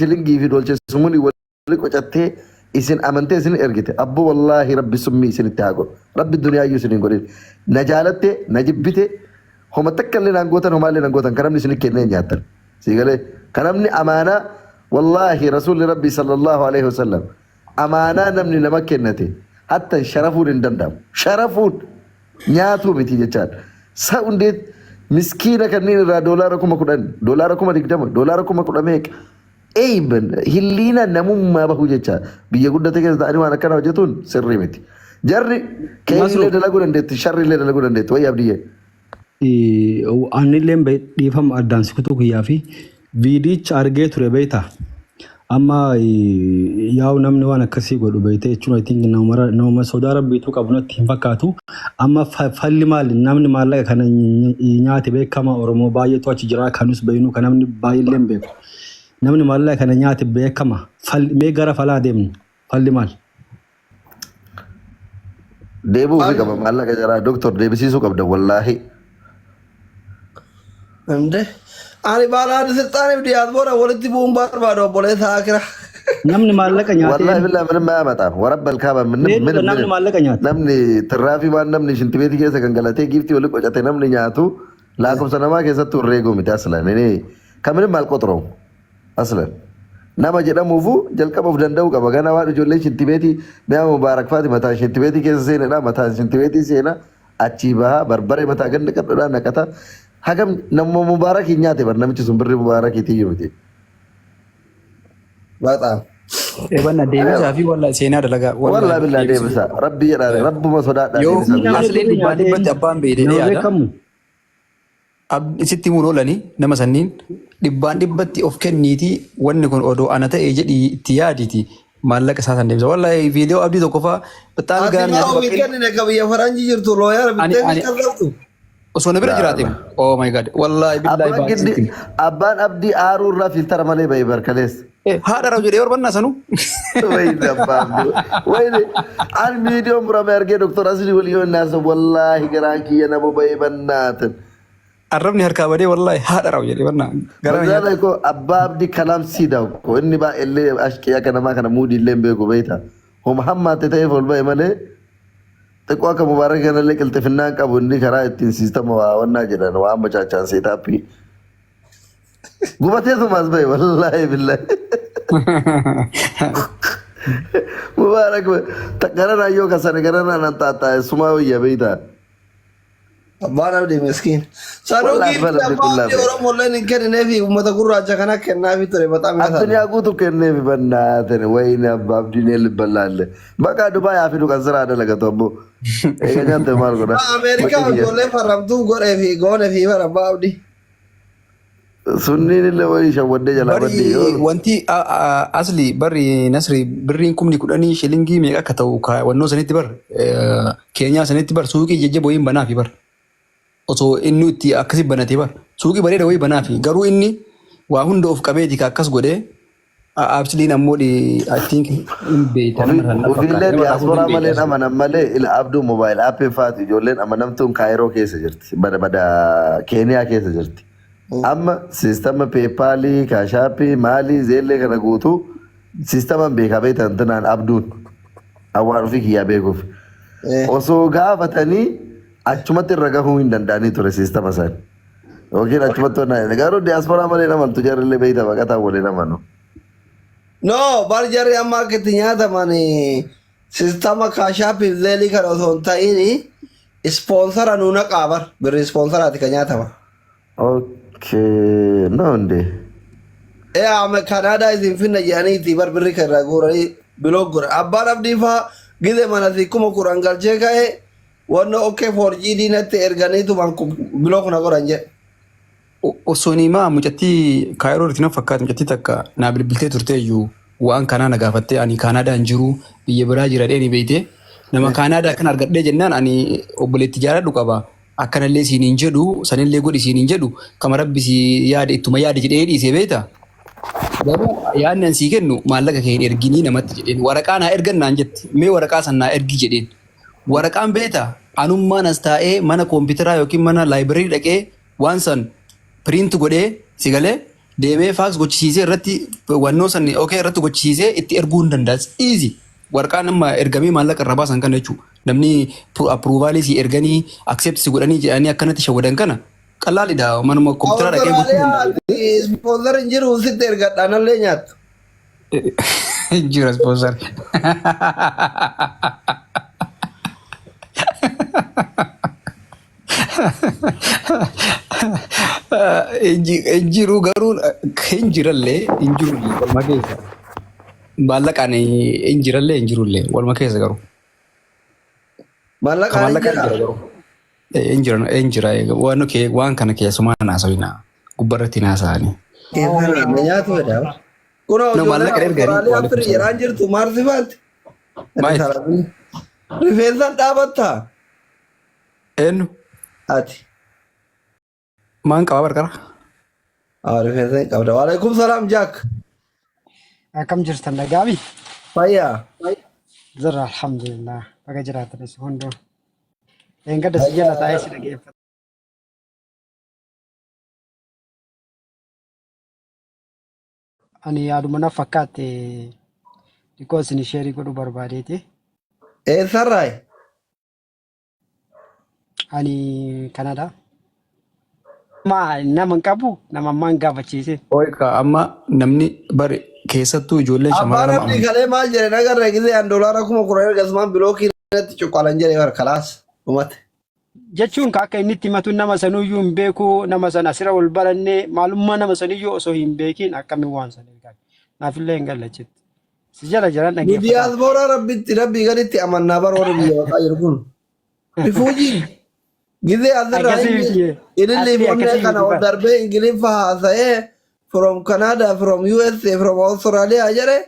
Shilingii fi dolche sumuni wali qocattee isin amantee isin ergite, abbo, wallaahi Rabbi summii isinitti haa godhu. Rabbi duniyaayyuu isin hin godhin. Na jaalatte na jibbite, homa takka illee naan gootan, homaallee naan gootan. Kan namni isin kennee nyaattan sii galee, kan namni amaanaa, wallaahi Rasuulli Rabbi sallallahu alaihi wasallam amaanaa namni nama kennate hattan sharafuun hin danda'amu, sharafuun nyaatuu miti jechaadha. Sa hundeet miskiina kanneen irraa $10,000, $20,000, $10,000 meeqa. Eeyban hilliina namummaa bahuu jecha biyya guddate keessa ta'anii waan akkana hojjetuun sirrii miti. Jarri keeyillee dalaguu dandeetti, sharriillee dalaguu dandeetti. Wayya Abdiyyee. Anilleen dhiifama addaan si kutuu kiyyaa fi viidicha argee ture, beektaa. Amma yaa'u namni waan akkasii godhu beekte jechuun, I think nama sodaa Rabbiitu qabu natti hin fakkaatu. Amma falli maali? Namni maallaqa kana nyaate beekama. Oromoo baay'eetu achi jira, kanus beeknu, kan namni baay'eellee hin beeku. Namni maallaqa kana nyaate beekama. Mee gara falaa deemnu? Falli maali? Deebi'uu fi qaba maallaqa jaraa, doktor, deebisiisuu qabda wallaahi. Inde. Ani baalaa silxaaniif diyaaspoora walitti bu'uun barbaadu, obboleessa akira. Namni maallaqa nyaate Wallaahi billahi ምንም አያመጣም። ወረበል ካባ ምንም ምንም namni ምንም maallaqa nyaate. Namni tirraafii waan namni shintibeetii keessa gangalatee giiftii wali qocate namni nyaatu lakkoofsa namaa keessattuu herreeguu miti aslan. Inni ከምንም አልቆጥረውም aslan. Nama jedhamuufu jalqaba of danda'uu qaba. Gana waan ijoolleen shintibeetii mi'a Mubaarak faati mataan shintibeetii keessa seenedha. Mataan shintibeetii seena, achii bahaa barbaree mataa ganda qabdhaa naqata. Hagam nama Mubaarak hin nyaate bar, namichi sun birri Mubaarakiitii miti. Baxaam. Eebanna deebisaa fi walla seenaa dalagaa. Wallaahi billaa deebisa. Rabbi jedhaa, Rabbuma sodaadhaa Yoo deebisa biyya. Asliin dhibbaan dhibbatti abbaan beekee Nama yaada. beekamu. Sitti himuun oolanii nama sanniin dhibbaan dhibbatti of kenniiti, wanni kun odoo ana ta'e jedhii itti yaadiiti maallaqa isaa san deebisa. Wallaahi viidiyoo Abdii tokko fa'aa bixaan Ati gaara maa nyaata ofii bakkee kennine ka biyya faranjii jirtu lawyer bittee kaffaltu. Osoo na bira jiraate, oh my God, wallaahi billaahi Abbaan baay'ee giddi abbaan Abdii aaruu irraa filtara malee ba'e barkaleessa. Haadha rawu jedhee barbannaa sanuu. Wayne abbaa Abdii. Wayne ani viidiyoon murame argee Doktor Asli walii yoo naasa, wallaahi garaan kiyya nama ba'ee bannaatin. Arrabni harkaa badee, wallaahi haadha rawu jedhee bannaa. Garaan nyaata. Bazaala ko abbaa Abdii kalaam siida ko inni baay'ellee ashqii akka namaa kana muudii illee hin beeku, beeyta. Homa hammaate ta'eef ol ba'e malee xiqqoo akka Mubaarak kanallee qilxifinnaan qabu. Inni karaa ittiin siistama waa wannaa jedhan waa amma chaachaan seetaappii. Gubateetumaas ba'e, wallaahi billaahi. Mubaarak garanaa yoo kasane garanaa nan xaaxxaa'e sumaa wayya, beeyta. Abbaan Abdii miskiin. Sanuu Wallaahi giiftii abbaan Abdii abbaa qullaa Abdii ba'e. Oromolleen hin kennineefi, uummata gurraacha kana kennaafi ture baxaam yaasana. Addunyaa guutuu kenneefi bannaatin, wayini abbaa Abdiin eelli ballaalle. Maqaa Dubaay haa fidu, kan siraa dalagatu ammoo. Eega nyaatte maal godha? Ameerikaa Maqii kiyya. ijoollee farramtuuf godhee fi goone fi bara abbaa Abdii. Sunniin illee wayii shawwaddee jalaa Bari baddee yoo. wanti asli barri Nasri birriin 10,000 shilingii meeqa akka ta'u wannoo sanitti bar, Keenyaa sanitti bar, suuqii jajjaboo wayiin banaafi bar, osoo inni itti akkasi banatee bar, suuqii bareeda wayii banaafi. Garuu inni waa hunda of qabeeti ka akkas godhee. Absliin ammoo I think hin beeyta, nama sana fakkaata. Ofiillee Nama irraa diyaasporaa fuudhu hin malee beeyta. Amanan malee ila Abduu mobile appiin faati ijoolleen amanamtuun Kaayiroo keessa jirti. Bada bada Keeniyaa keessa jirti. Amma siistama PayPalii, Cash Appii, maalii, Zellee kana guutuu siistaman beekaa beektan tanaan Abduun awwaan ofii kiyyaa beekuuf. Osoo gaafatanii achumatti irra gahuu hin danda'anii ture siistama san. Yookiin achumatti onnaa garuu diyaasporaa malee amantu jarrillee, beeyta, baqataa waliin amanu. No, bar jarri amma akka itti nyaataman sistama Cash Appii Zellii kana osoo hin ta'in sponsor nuu naqaa bar, birri sponsoraati kan nyaatama. Okay, no እንዴ. Ee, amma Kanaadaa isin finna jedhaniiti bar birri kan irraa guuranii block godhan. Abbaan Abdii faa gizee mana si 10,000 galchee ka'e, wanna okay for GD natti erganiitu block na godhan jedhe. Osoo himaa mucattii Kaayiroo irratti na fakkaata, mucattii takka naa bilbiltee turte iyyuu waan kanaa na gaafattee, ani Kaanaadaa hin jiru, biyya biraa jira dheeni beeyte, nama Kaanaadaa kan argadhee jennaan ani obboleetti jaaladhu qaba, akkanallee siin hin jedhu, sanillee godhi siin hin jedhu, kama Rabbi si yaade ittuma yaade jedhee dhiisee, beeyta. Garuu yaadni an sii kennu maallaqa kee hin erginii namatti jedheen. Waraqaa naa ergan naan jette, mee waraqaa san naa ergi jedheen. Waraqaan beeta anummaan as taa'ee mana kompiitaraa yookiin mana library dhaqee waan san print godhee si galee Deemee fax gochisiisee irratti wannoo san okay irratti gochisiisee itti erguu hin danda'a. Easy. Warqaan amma ergamee maallaqa irraa baasan kana jechuudha. Namni approvalii si erganii accept si godhanii jedhanii akkanatti shawwadan kana qalaalidha. Manuma kompiitara dhaqee gochuu danda'a. Awustiraaliyaa sponsor hin jiru sitti ergadha anallee nyaattu. Jira sponsor. Hin jiru garuu hin jirallee hin jirullee waluma keessa. Maallaqaan hin jirallee hin jirullee waluma keessa garuu. Ka Maallaqaan hin maallaqaan jira. jira garuu. Hin jira hin jira waan kee waan kana keessumaa naasawina gubbarratti naasa'anii. Keessa na nyaatu fedha. Kunoo No ijoolleen maallaqa erganii Awustiraaliyaa waalaikum firii salaam. jedhaan jirtu maarsi faatti. Maayit Rifeensaan dhaabattaa? eenyu Ati. maan qabaa barqara? Haa rifeensa hin qabda. Waalaikum salaam Jaak. Akkam jirtan nagaami? Fayyaa. Jirra alhamdulillah. Baga jiraatanis hunduu. Eengadda si jala taa'ee si dhageeffata. Ani yaaduma na fakkaatte xiqqoo isin sheerii godhuu barbaadeeti. Eessarraayi? Ani Kanada. Ma nama hin qabu nama ammaan gaafachiise. Ooyika amma namni bari keessattuu ijoolleen Abbaan shamarran nama abdii amantu. kalee maal jedhe nagarra gisee an doolaara 10,000 ergasumaan bilookii irratti cuqqaalan jedhe bar kalaas dhumate. Jechuun ka akka inni itti himatu nama sanuyyuu hin beeku nama sana asirra wal baranne maalummaa nama saniyyuu osoo hin beekin akkamiin waan sana ergaa. Naafillee hin gallachitti. Si jala jalaan Nu dhaggeeffataa. diyaaspooraa rabbitti rabbii gaditti amannaa bar warri biyya baqaa jiru kun. Rifuujiin gizee asirraa Akkasii inni miti. ililli Asli onnee akkasii kana miti ol bar. darbee ingiliffa haasa'ee from Canada from USA from Australia jedhe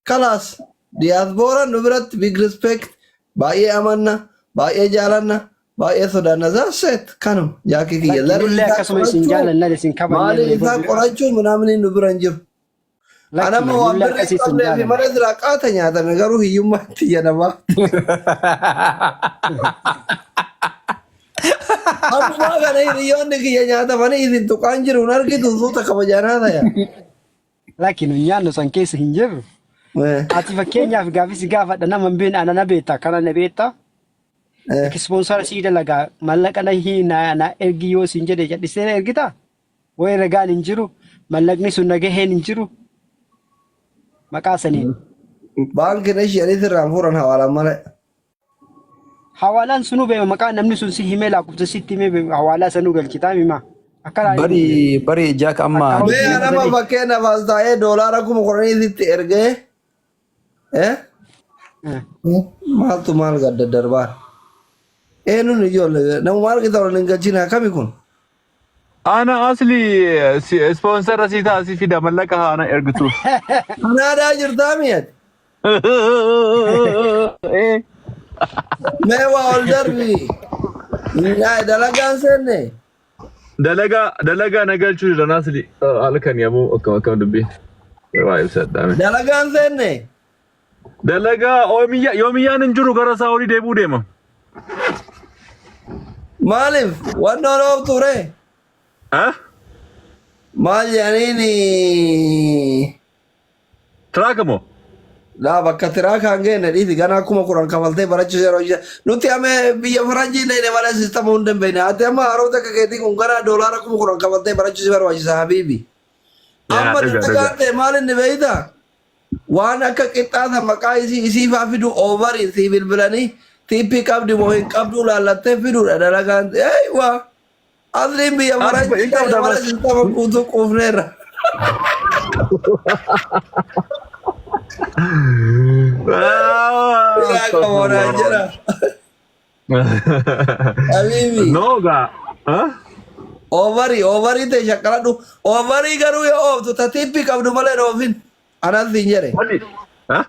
kalaas diyaasporaan nu biratti big respect baay'ee amanna baay'ee jaalanna baay'ee sodaanna that's it kanuma jaakii kiyya Lakki zarii nullee isaa akkasuma isin qorachuu jaalanna isin maalii kabajnallee isaa godhu. qorachuu minaaminii nu bira hin jiru. Lakki Anamma waan nullee birrii akkasii hin isin qabnee fi jaalanna. mana silaa qaata nyaatame garuu hiyyummaatti iyya namaa. Ammaa kana hiriyoonni kiyya nyaatamanii isin tuqaan jiru hin argitu suuta kabajaanaa ta'e. Lakki nu nyaannu san keessa hin jirru. Ati fakkeenyaaf gaaffii si gaafadha nama hin beekne ana na beekta kana na beekta. Ispoonsara sii dalagaa mallaqa na hii na na ergi yoo siin jedhe jedhisee na ergita. Wayi ragaan hin jiru mallaqni sun nagaheen hin jiru maqaa saniin. Baankiin ishee sirraan furan hawaalaan malee. Hawaalaan sunuu beema maqaa namni sun si himee lakkoofsa sitti himee beema hawaalaa sanuu galchitaa mima. Akka laalee Bari miti. bari jaaka amma Akka Mee hojii anama sanii. fakkeenyaaf as taa'ee doolaara 10,000 sitti ergee eh? Maaltu maal gadda darbaa? Eenyuun ijoollee nama maal qixaa waliin galchine akkami kun? Ana asli sponsor si taasi fida mallaqa haana ergituuf. Kanaadaa jirtaa mi'ati? Eh. Mee waa ol darbi. Naa dalagaan seenne. Dalagaa dalagaa na galchuu jiran asli halkan yaboo akkam akkam dubbii. Waa ibsadhaa. Dalagaan seenne. Dalagaa oomiyyaa yoomiyyaan hin jiru gara Saawudii deebi'uu deema. Maaliif wannoon ooftu ree? Ah? Maal jedhaniin Tiraaka moo? Laa bakka tiraa kan geenne dhiisi ganaa 10,000 kafaltee barachuu yeroo ishee nuti ame biyya faranjii illee malee sistama hunda hin beekne ati amma haroota akka keetii kun ganaa doolaara 10,000 kafaltee barachuu si barbaachisa habiibi. Yaa Amma dhuga dalagaan dhuga. ta'e maal inni beektaa? Waan akka qixxaata maqaa isii isii faa fidu oovarii sii bilbilanii tiippii qabdi moo hin qabduu laallattee fiduudha dalagaan. Eeywaa asliin biyya As faranjii hin qabda illee malee bas. sistama guutuu quufneerra. Biraa qaboonaan jira. Habiibi. No gaa. Ah? Oovarii oovarii ta'e shakkaladhu. Oovarii garuu yoo ooftu ta tiippii qabdu malee hin oofin. Anas siin jedhe. Wali. Ah?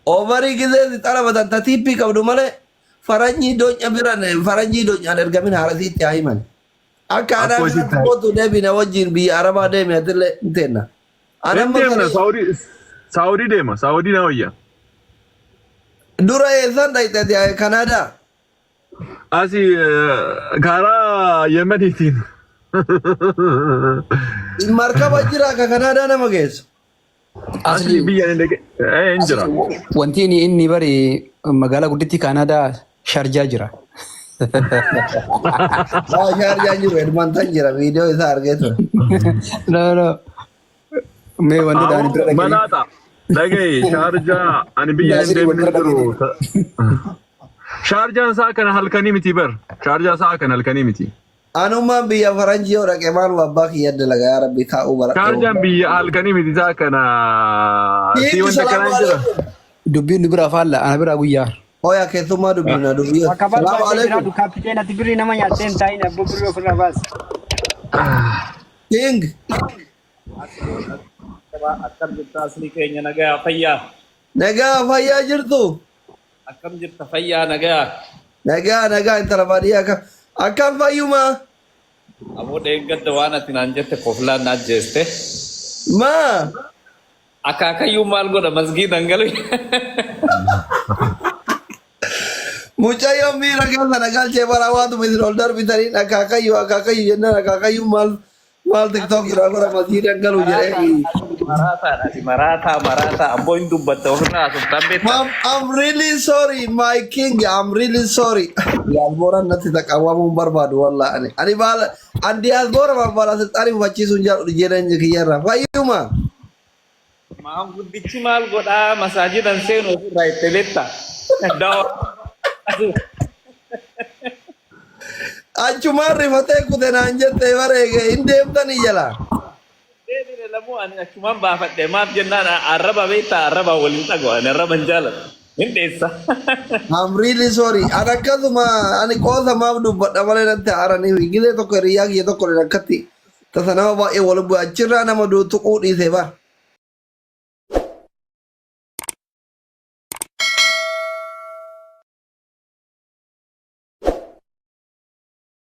Oovarii gisee si xalabatan ta tiippii qabdu malee faranjii donya biran faranjii donyaan ergamin haala siitti haa himan. Akka anaa Akkoo kanatti sitti haa. kootu deebi na wajjin biyya Arabaa deemi atillee hin teenna. Hin Anamma deemna tarii Saawudii Saawudii deema Saawudii na wayya. dura eessan dhayxe ati Kanaadaa? Asi karaa Yemeniitiin. Markaba jira ka Kanaadaa nama geessu. Asli Asli biyya inni dhaqe hin jira. Wanti inni bari magaalaa guddittii Kaanaadaa Sharjaa jira. Laa Shaarjaan jiru Edmonton jira viidiyoo isaa argee ture. No, no. Mee wanti ta'an bira dhaqee. Malaaxa. Dhagaye Shaarjaa ani biyya hin Naasiri wal deemne bira jiru. dhaqee. Shaarjaan sa'a kana halkanii miti bar. Shaarjaa sa'a kana halkanii miti. Anummaan biyya faranjii yoo dhaqe maaluma abbaa kiyya dalaga yaa rabbi taa'uu baradhe. Shaarjaan biyya halkanii miti sa'a kana. Sii King wanta salaamu kanaan jira. alaikum. Dubbiin nu bira faalla ana biraa guyyaa. Hooya keessummaa dubbifna dubbii. Bakka Salaamu barbaadde alaikum. jiraatu kaapiteena ati birrii nama nyaattee hin taa'in abboo birrii ofirraa baasi. King Akkam jirta asli keenya nagayaa fayyaa. nagaa fayyaa jirtu. Akkam jirta fayyaa nagayaa. Nagaa nagaa intala baadiyyaa akkam akkam fayyuma. Aboo dheengadda waan ati naan jette koflaan na ajjeeste. Maa Akaakayyuu maal godha masgiidan galu. Mucayyoon miira keessa na galchee bara waantuma isin ol darbitaniin akaakayyuu akaakayyuu jennaan akaakayyuu maal maal tiktook irraa godha masgiidan galu jedhee. Maraataa ati maraataa maraataa abboo hin dubbatta ofirraa haasoftaan beektaa. I'm really sorry, my king. I'm really sorry. Diyaasbooraan natti taqawwamuun barbaadu wallah ani. Ani baala an diyaasboora baala silxaanii hubachiisuun jaalladhu jireenya kiyyarraa. Fayyuma. Maanguddichi maal godhaa masaajidan seenu ofirraa itti beektaa. Dawaa. Achumaan rifatee kute naan jette bareege hin deemtanii jala. Deebine lamuu ani achumaan baafadhe maaf jennaan arraba beektaa arraba waliin dhaga'u ani arraba hin jaaladhu. Hin dheessa. I'm really sorry. Ani akkasuma ani qoosa maaf dubbadha malee natti haaranii gilee tokko hiriyyaa kiyya tokko akkatti tasa nama baay'ee wal bu'e achirraa nama tuquu dhiise bara.